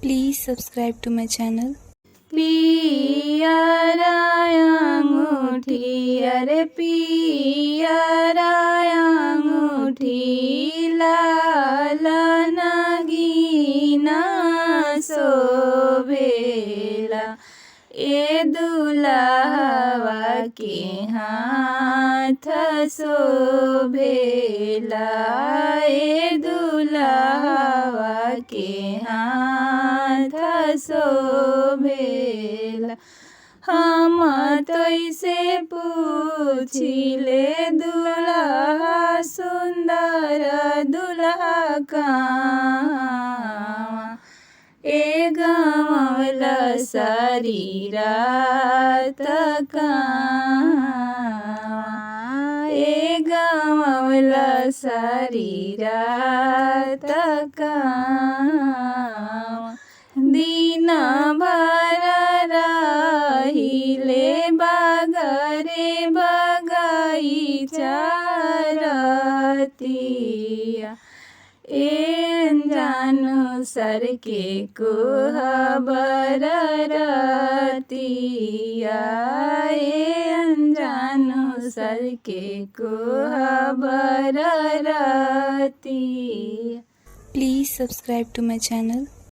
Please subscribe to my channel. पियरा अंगूठी, अरे पियरा अंगूठी, लाल नगीना शोभेला। ए दुल्हवा के हाथ शोभेला, ए दुल्हवा के हाथ शोभेला। हम तोइसे पूछिले दुल्हा सुंदर दुल्हा कहाँ, ए गंवला सारी रात कहाँ, ए गंवला सारी रात कहाँ। दिन भर रहिले बागरे बगैचा रतिया, ए अनजानु सर के कुहबर रतिया, ए अनजानु सर के कुहबर रतिया। Please subscribe to my channel.